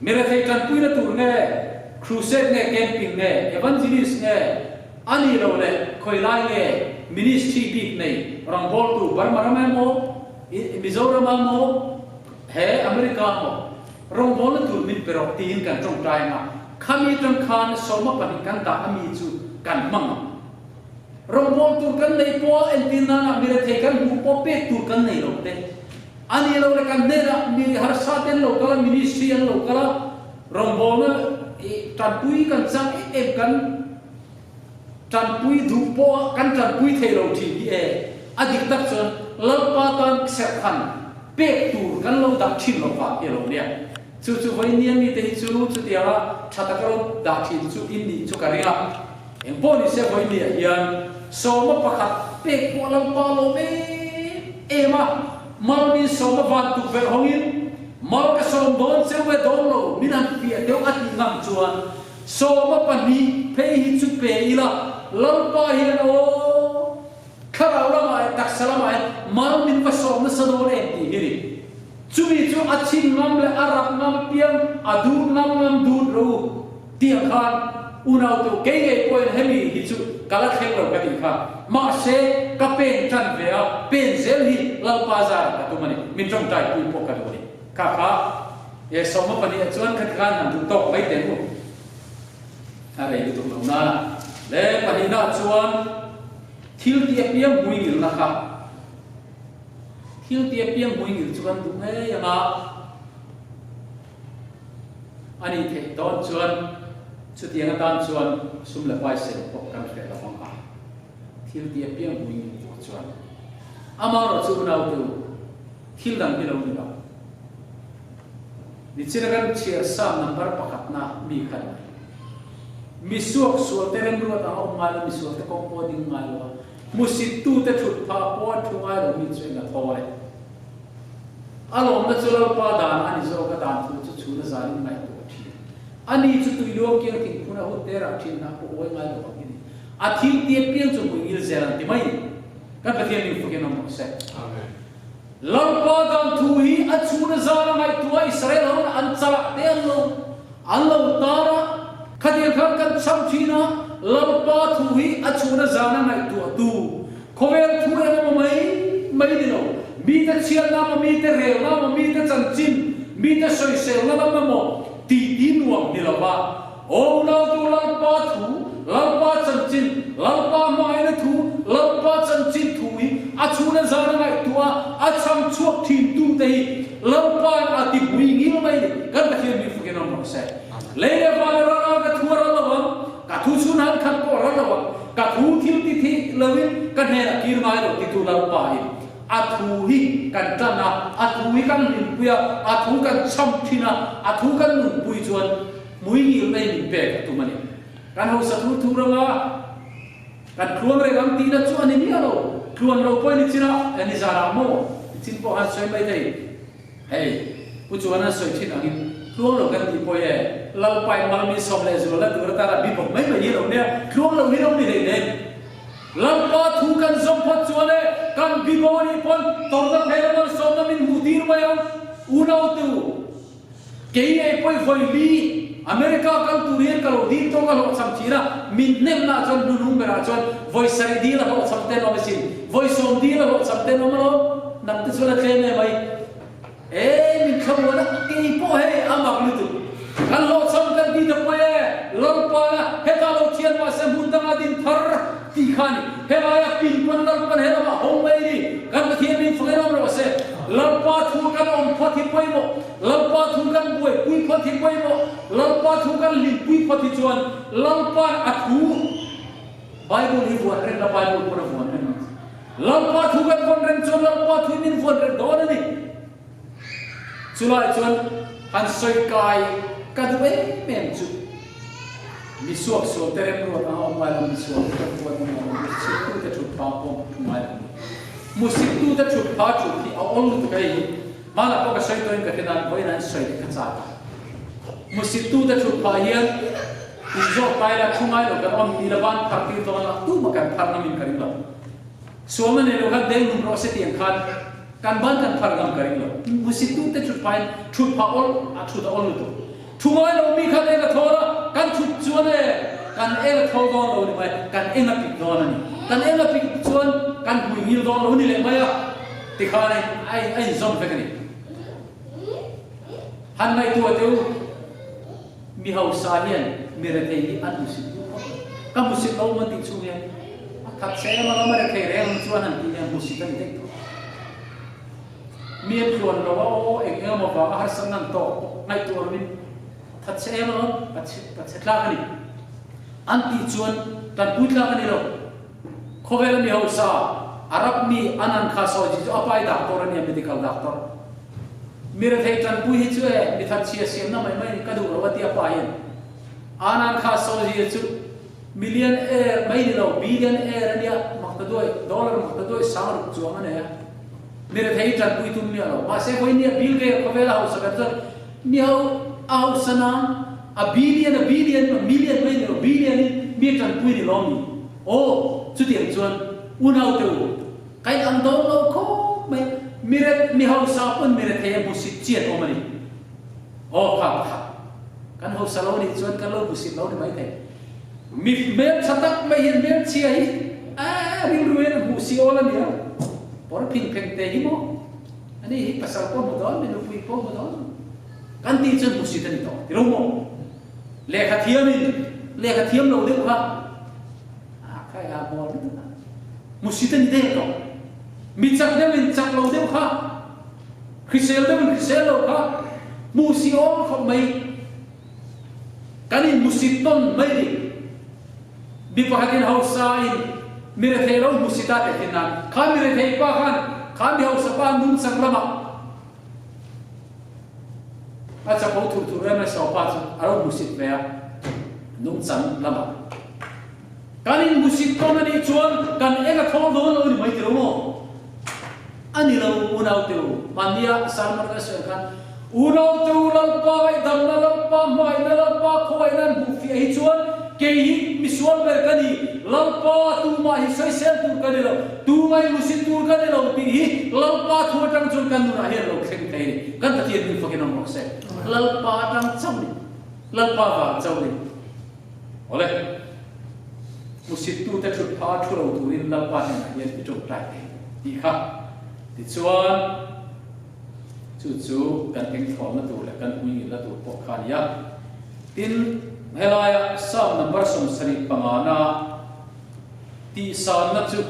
Mi rethei tanpuina tur nge, crusade nge, camping nge, evangelist nge, a nih loh leh khawi lai nge ministry bik nei rawngbawltu Burma ram emaw, Mizoram ah maw, he America ah maw rawngbawlna tur min pe rawh tiin kan tawngtai ang a, khami atang khan sawma pahnih kan dah ami chu kan hmang ang. Rawngbawltu kan nei pawh entir nana mi rethei kan hmuh pawh pek tur kan nei lo te. A nih loh leh kan hnenah mi harsa te an lo kal a, ministry an lo kal a, rawngbawlna i tanpui kan chang em em kan tanpui duh pawh a kan tanpui thei lo thin hi e. A dik tak chuan Lalpa tan serhkhan pek tur kan lo dah thin lo vang hi a lo nia. Chu chu vawinia mite hi chu chutianga tha taka lo dah thin chu in nih chu ka ring a. Eng pawh ni se vawinia hian sawma pakhat pek pawh Lalpa lawm em em a, mal min sawma van tukverh hawngin mal ka sawm dawn cheu e dawn lo min han fiah deuh a tih ngam chuan sawma pahnih phei hi chu pe ila Lalpa hian aw thlarau lamah leh taksa lamah hian mal min va sawm nasa dawn em tih hi ni. Chumi chu a chhin ngam leh a rap ngam apiang a dut ngam ngam dut ro u tih ang khan unau tu kei ngei pawhin hemi hi chu ka la thleng lo ka tih kha. Mahse ka pen tan ve a, pen zel hi Lalpa zarah ka tum a ni, min tawngtai pui pawh ka duh a ni. Kha kha e sawma pahniha chuan khati khan han duh tawk mai teh u. A rei lutuk lo nana le pahnihna chuan thil tih apiang hmui ngilna kha. Thil ti apiang hmui ngil chu kan duh ngei ang a, a nih theih dawn chuan chutiang atan chuan sum leh pai sen pawh kan hreh lo ang a, thil ti apiang hmui ngil tur chuan. Amaherawh chu unaute u, thil dang hi lo ni lo. Nichina kan chhiar sa number pakhatna mi kha ni mai. Misuak sualte remruat anga awm ngai lo, misualte kawng pawh a ding ngai lo a. Hmusittute thut phah pawh a thu ngai lo mi chu eng a thaw e. A lawmna chu Lalpa dan a ni zawk a dan thu chu chhun a zan in ngaihtuah thin. A ni chu tui luang kiang thingphun a hun te rah thin hna pawh uai ngai lo ang hi ni. A thil tiap piang chu hmui ngil zel an ti mai. Kan Pathian min fukin awm rawh se. Amen. Lalpa dan thu hi a chhun a zan a ngaihtuah Israel ho in an chalah te an lo An lo tar a, khatiang khan kan chham thin a, Lalpa thu hi a chhun a zan a ngaihtuahtu, khawvel thu eng emaw mai mai ni lo, mite chhiatna emaw, mite relna emaw, mite chanchin, mite sawiselna lam emaw tih ti nuam ni lo va, Aw nautu Lalpa thu, Lalpa chanchin, Lalpa hmangaihna thu, Lalpa chanchin thu hi a chhun a zan a ngaihtuah a, a chham chhuak thin tute hi Lalpain a ti pui ngil mai ni. Kan Pathian min fukin awm rawh se. Lei leh van a ral a, ka thu a ral lo ang, ka thu chhun han khat pawh a ral lo ang, ka thu thil ti thih loin ka hnenah kir ngai lo titu Lalpain a thu hi kan tan a, a thu hi kan hlimpui a, a thu kan cham thin a, a thu kan nunpui chuan hmui ngil mai min pek a tum a ni. Kan hausa thu thu ranga kan tluang reng ang tihna chu a ni miah lo. Tluan lo pawhin i chin a, ni zanah maw i chin pawh han sawi mai thei. Hei, Pu Chuan an sawi thin angin tluang lo kan tih pawh e, Lalpain mal min sawm leh zual la tur atana bi bawk mai mai hi lo nia, tluang lo hi lo ni hlei nen. Lalpa thu kan zawm phawt chuan e, kan bi bo anih pawn tawrhna phel a malsawmna min hmuh tir mai ang, unautu. Kei ngei pawi vawi li America kal tur hian ka lo dil tawk a hlawhchham thin a, min hnemna chuan hnunung berah chuan vawi sarih dil a hlawhchham ten awm asin, vawi sawm dil a hlawhchham ten awm alawm, nang te chuan a tlem em ai. E min thlamuan a, kei pawh hei a mak lutuk. Kan hlawhchham kan ti ta pawi e, Lalpana hetah lo thian mahse hmun dangah din thar tih kha a ni. Helaia pin pawn Lalpan he lamah hawng mai ni, kan Pathian min fangin awm rawh se. Lalpa thu kan awm phawt hi pawimawh, Lalpa thu kan buaipui phawt hi pawimawh, Lalpa thu kan hlimpui phawt hi chuan Lalpa'n a thu Bible hi vuan reng la, Bible pawn a vuan reng ang che. Lalpa thu kan vawn reng chuan Lalpa thu min vuan reng dawn a ni. Chulai chuan han sawi kai ka duh em em chu mi suak sual te remruat anga awm ngai lo, mi sual te remruat anga awm ngai lo, hmusit tute thut pha pawh thu ngai lo. Hmusit tute thut pha thut hi a awl lutuk hei hi hmanah pawh ka sawi tawhin ka hre nan vawiin an sawi leh ka chak a. Hmusit tute thut phah hian inzawt kai la thu ngai lo kan awm ni la van phar tir dawn la tumah kan phar ngamin ka ring lo. Sualna nei lo khan deng num rawh se tiang khan kan ban kan phar ngam ka ring lo. Hmusittute thut phahin thut phah awl a thut a awl lutuk. Thu ngai lo mi khan eng a thawl a, kan thut chuan e kan eng a thawl dawn lo ni mai, kan eng a pik dawn a ni. Kan eng a pik chuan kan hmui ngil dawn lo ni leh mai a tikhan a a inzawm vek a ni. Han ngaihtuah teh u. Mi hausa hian mi rethei hi an hmusit duh khawp mai. Ka hmusit lo maw tih chhung hian a that che em a, ram a rethei reng ang chuan han tih hian hmusit a ni daih tawh. Mi an tluan lo a aw eng eng emaw vanga harsatna an tawk pawh ngaihtuah lovin that che em alawm pa chhe pa chhe tlak a ni. An tih chuan tanpui tlak a ni lo. Khawvela mi hausa Arab mi an an kha sawi chi chu a pai doctor a nia medical doctor. Mi rethei tanpui hi chu e mi that chhia siamna mai mai ni ka duh lo a ti a pa hian. An an kha sawi zia chu million air mai ni lo billion air a nia makta duai dollar makta duai sang ruk chuang a nei a. Mi rethei tanpui tum miah lo. Mahse vawinia Bill Gates khawvela hausa ber chuan mi ho a hausa nan a billion a billion a million mai ni lo billion in mi tanpui ni lawm ni? Aw chutiang chuan unau te u ka in ang dawn lo khawp mai mi re mi hausa pawn mi rethei a hmusit chian awm a ni. Aw kha pakhat kan hausa lo nih chuan kan lo hmusit lo ni mai thei. Mi hmeltha tak mai hian hmelchhia hi a rilru hian a hmuh si awl a nia. Pawr phing pheng te hi maw? Ani hi pasal pawh hmu dawn, mi nupui pawh hmu dawn. Kan tih chuan hmusit a ni tawh ti lo maw? Lehkha thiamin lehkha thiam lo deuh kha a khai a mawl lutuk a. Hmusit a ni der tawh. Mi chak deuhin chak lo deuh kha, hrisel deuhin hrisel lo kha hmuh si awl khawp mai. Kan inhmusit tawn mai ni. Mi pakhatin hausa in mi rethei lo hmusit a teh thin nan kha mi rethei pa khan kha mi hausa pa nungchang lamah a chapo thur thur em a saw pa chu a lo hmusit ve a nungchang lamah. Kan inhmusit tawn a nih chuan kan eng a thawl dawn lo a ni mai tilo maw? A ni lo unau te u, hmannia sermon ka sawi khan unau te u Lalpa ngaihdamna, Lalpa hmaina, Lalpa khawaihna an hmuh fiah hi chuan kei hi misual ber ka ni, Lalpa tumah hi sawisel tur ka ni lo, tumah hi hmusit tur ka ni lo tih hi Lalpa thu atang chuan kan nunah hian lo thleng thei a ni. Kan Pathian hming fakin awm rawh se. Lalpa atang chauh ni. Lalpa vang chauh ni. Awle, hmusittute thut pha thu lo turin Lalpa hnenah hian i tawngtai thei tih kha. Tichuan, chu chu kan engthawnna tur leh kan hmuingilna tur pawh kha a ni a. Tin, helaia Psalm number 75 na tihsanna chu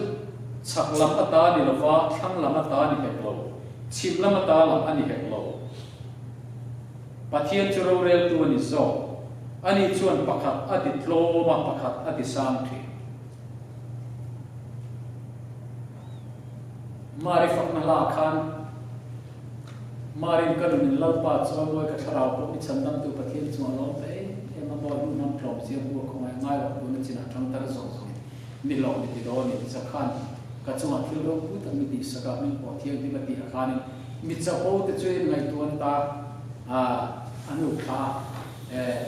chhak lam ata ni lova thlang lam ata ni hek lo, chhim lam ata lah a ni hek lo. Pathian chu roreltu a ni zawk. Ani chuan pakhat a ti tlawm a, pakhat a ti sang thin. Mari fakna hla khan Marin ka nun in Lalpa chuan mawi ka thlarau pawh mi chhandamtu Pathian chungah lawm ta em em a, mawi hnu hnam tlawm chiang hmu a khawngaih ngai rawh tuna chinah thangtar zawng zawngin mi hlawh mi ti dawn in zakhan ka chungah thil ropui tak mi tihsak a, min pawh thianghlim a tih a khanin Mi chapo te chu in ngaihtuan ta a, a nu thla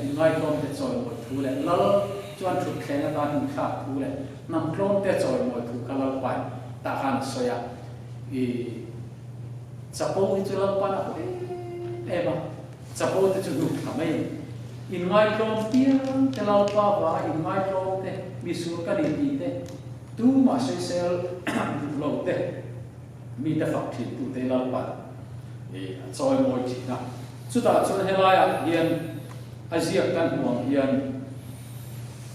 in ngaitlawm te chawimawi thu leh lal chuan thutthleng atan hun thlak thu leh hnam tlawm te chawimawi thu kha Lalpain tah khan a sawi a. I chapo hi chu Lalpa'n a haw em em a, chapo te chu hnu thla mai a ni. In ngaitlawm piang te Lalpa vanga in ngaitlawm te, misual ka ni tih te, tumah sawisel duh lo te, Mite fak thin tute Lalpan i a chawi mawi thin a. Chutah chuan helaiah hian a ziak kan hmu ang hian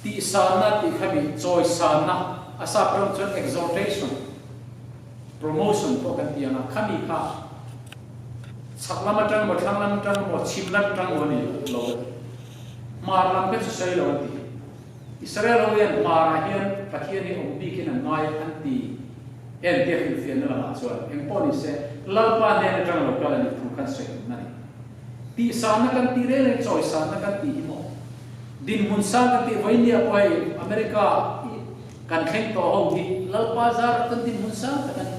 tihsanna tih kha mi chawisanna, a sap ram chuan exaltation, promotion pawh kan ti ang a, khami kha chhak lam atang emaw thlang lam atang emaw chhim lam atang emaw a ni lo a ti. Hmar lam kha chu sawi lo an ti. Israel ho hian hmarah hian Pathian hi awm bikin an ngai an ti en tia hrilhfiahna lamah chuan eng pawh ni se Lalpa hnen atang lo kal a nih thu khan sawi awmna a ni. Tihsanna kan tih reng reng chawisanna kan tih hi maw? Dinhmun sang kan tih vawinia pawh hei America i kan thleng tawh ho hi Lalpa zarah chuan dinhmun sang tak a ni.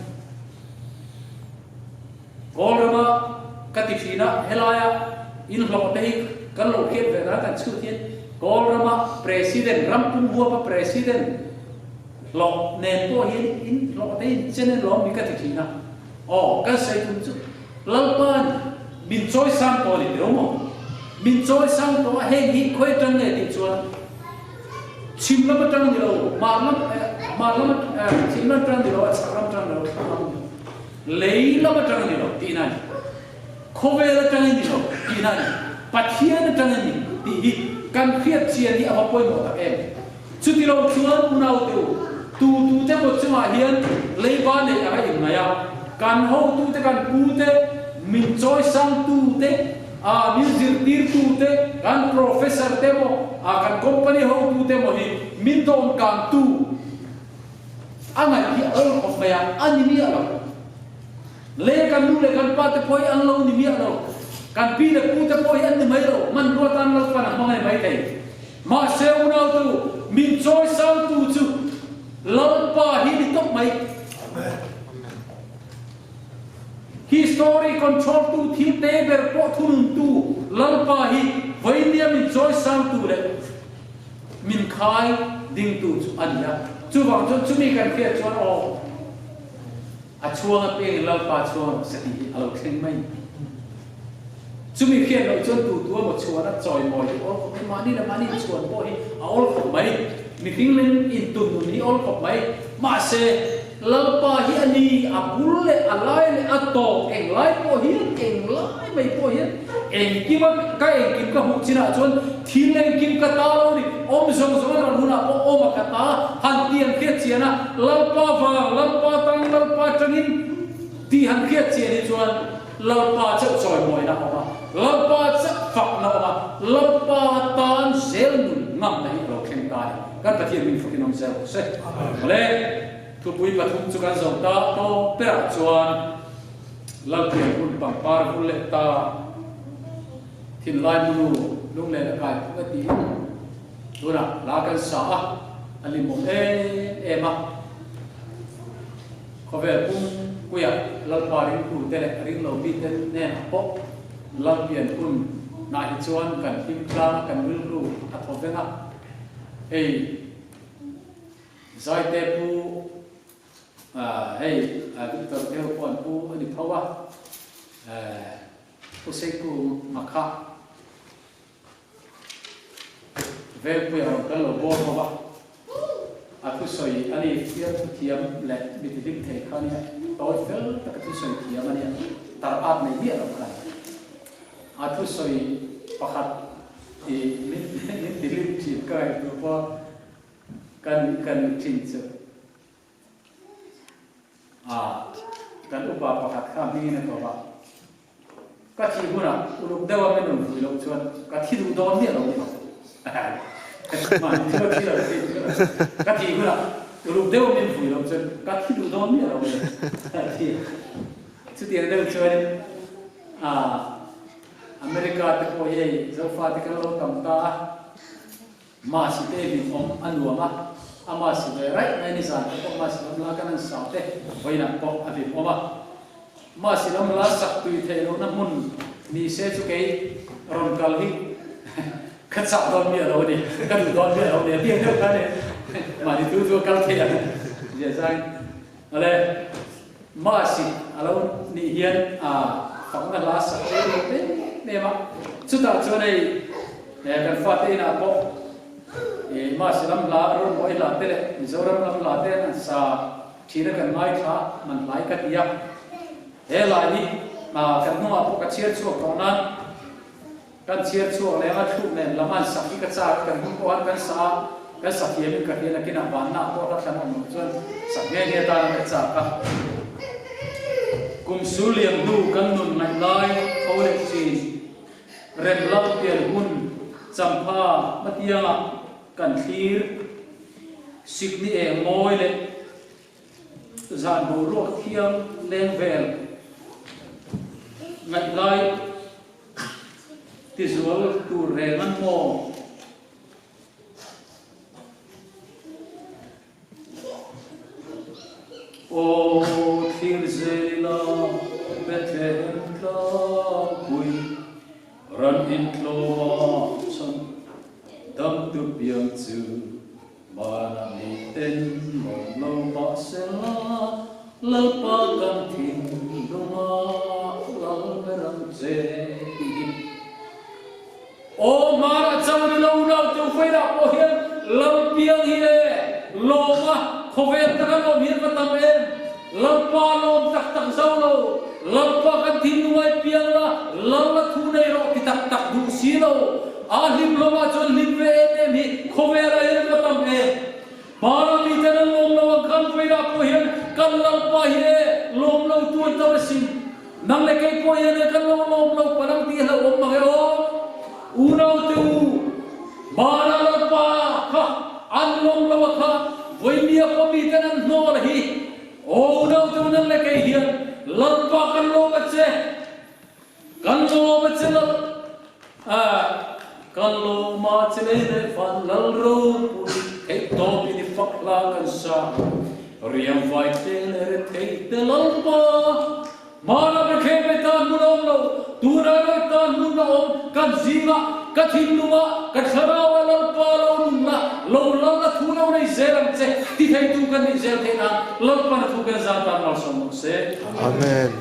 Kawl rama ka ti thin a, helaia inhlawh te hi kan lo hriat ve dan kan chhut hian Kawl rama President, ram pum huapa President hlawh nen pawh hian inhlawh te hi inchen en lawm mi ka ti thin a. Aw, kan sawi tum chu Lalpa'n min chawi sang tawh a ni tiro maw? Min chawi sang tawh a, heng hi khawi atang nge tih chuan chhim lam atang ni lo, hmar lam, hmar lam, chhim lam atang ni lo, a chhak lam atang ni lo, thlang lam ni lo. Lei lam atang a ni lo tihna a ni. Khawvel atang a ni lo tihna a ni. Pathian atang a ni tih hi kan hriat chian hi a va pawimawh tak em. Chuti lo chuan unaute u, tu tute maw chungah hian leiba neih anga inngaih a. Kan hotute, kan pute, min chawisangtute, a min zirtirtute, kan professor te emaw, a kan company hotute emaw hi min dawmkangtu a ngaih hi a awl khawp mai a, a ni miah lo. Le kan nu leh kan pa te pawh hi an lo ni miah lo. Kan pi leh pu te pawh hi an ni mai lo, hmanrua tan Lalpan a hmang a ni mai thei. Mahse unautu, min chawisangtu chu Lalpa hi ni tawp mai. History control tu thil te ber pawh thununtu Lalpa hi vawinia min chawisangtu leh min khai dingtu chu a ni a. Chuvang chuan chumi kan hriat chuan aw a chhuang apiangin Lalpa chhuang rawh se tih hi a lo thleng mai. Chumi hriat loh chuan tu tu emaw chhuan a chawimawi hi awl khawp mai, mahni leh mahni inchhuan pawh hi a awl khawp mai, mihring leng intun nun hi awl khawp mai. Mahse, Lalpa hi a ni, a bul leh a lai leh a tawp englai pawh hian, englai mai pawh hian engkim a, ka engkim ka hmuh chinah chuan thil engkim ka ta lo ni, awm zawng zawng a rawn hunah pawh awm a ka ta, han ti an hriat chian a, Lalpa vang, Lalpa tang, Lalpa tangin tih han hriat chian hi chuan, Lalpa chauh chawimawina a awm a, Lalpa chauh fakna a awm a, Lalpa tan zel nun ngamna hi a lo thleng ta a ni. Kan Pathian min fakin awm zel rawh se. Awle, thupui pathum chu kan zo ta tawp berah chuan Lalpian hun pangpar vul leh ta thinlai munu lunglen a kai phung e tiin tunah hla kan sa a, a limawm em em a. Khawvel pum puia Lalpa ringtute leh ringlo mite hnenah pawh Lalpian hun hnah hi chuan kan hlim tlang a, kan rilru a thaw veng a. Hei Zaite pu hei Victor Deu pawh an pu a ni tho a, Pu Seiku Makha Velpuia rawn kal lo bawr ho a, a thusawi a ni, fiamthu thiam leh mi tihlim thei kha a nia, tawi fel taka thusawi thiam a nia, tar at nei miah lo kha a ni. A thusawi pakhat i min min tihlim thin ka ngaihtuah pawh kan kan thin chu. A, kan upa pakhat kha hmingin a tawp a, ka thih hunah uluk deuha min rawn vui loh chuan ka thi duh dawn miah lo ni ang. Mahni chu a thi lo tih chu ka thih hunah uluk deuha min vui loh chuan ka thi duh dawn miah lo ni a ti a. Chutiang deuh chuanin a, America te pawh hi hei Zofa te kan lo tam ta a, Masi te hlim awm a nuam a, a masi ve raih mai nizan te pawh masi lam la kan an sa te vawiinah pawh a hlim awm a. Masi lam la sak tui theih lohna hmun ni se chu kei rawn kal hi ka chak dawn miah lo a ni, ka duh dawn miah lo a ni a ti ang deuh khan e mahni thu chu a kal thei ang zia zain. Awle, masi a lo nih hian a fakna hla sak te a nuam em em a, chutah chuan hei kan fate inah pawh ih masi lam hla, Runmawi hla te leh Mizoram lam hla te an sa thin a kan ngaithla man hlai ka ti a, he lai hi kan hnungah pawh ka chhiar chhuak tawh nan Kan chhiar chhuak leng a thluk nen lam an sak hi ka chak a, kan hmun pawh han kan sa a, kan sa thiamin ka hriat a, kinah vanna pawh hla thlan awm loh chuan sak nghe nghe tan ka chak a. Kum sul liam hnu kan nun ngaih lai tho leh thin, rem lal pian hun champha hmatiangah kan thlir, sikni eng mawi leh Zan boruak thiang leng vel ngaih lai tizual tur reng an maw? Aw thlir zela Bethlehem tlangpui ran intlawma chhan damtu piang chu Hmanah miten lawm lo mah sela, Lalpa kan thinlunga lal ber ang che tih hi. Aw hmanah chang ni lo unau teu feilah pawh hian Lalpiang hi e lawm a, khawvel taka lawm hian va tam em? Lalpa lawm tak tak zo lo, Lalpa kan thinlung ai piang la, lal la thu nei rawh ti tak tak duh si lo. A hlim lamah chuan hlim ve em em hi khawvel ah hian va tam em. Hmana miten an lawm lo ang khan vawilah pawh hian kan Lalpa hi e lawm lo tu an. vawi tam asin. Nang leh kei pawh hian kan lo lawm lo palh ang tih hlauhawm mang e aw. Unaute u, Mara Lalpa kha an lawm lo a kha vawinia pawh miten an hnawl hi. Aw unaute u, nang leh kei hian Lalpa kan lawm a che. Kan lawm a che lal Kan lawm a che lei leh van lal ropui theih tawp in i fak hla kan sa Riang vai te leh rethei te Lalpa Hmana Bethlehem e tan hmun a awm lo Tunah erawh tan hmun a awm Kan zingah ka thinlungah ka thlarauah Lalpa lo nunna lo lal a thu lo nei zel ang che ti theitu kan nih zel theih nan Lalpan a thu kan zan tan malsawm rawh se. Amen.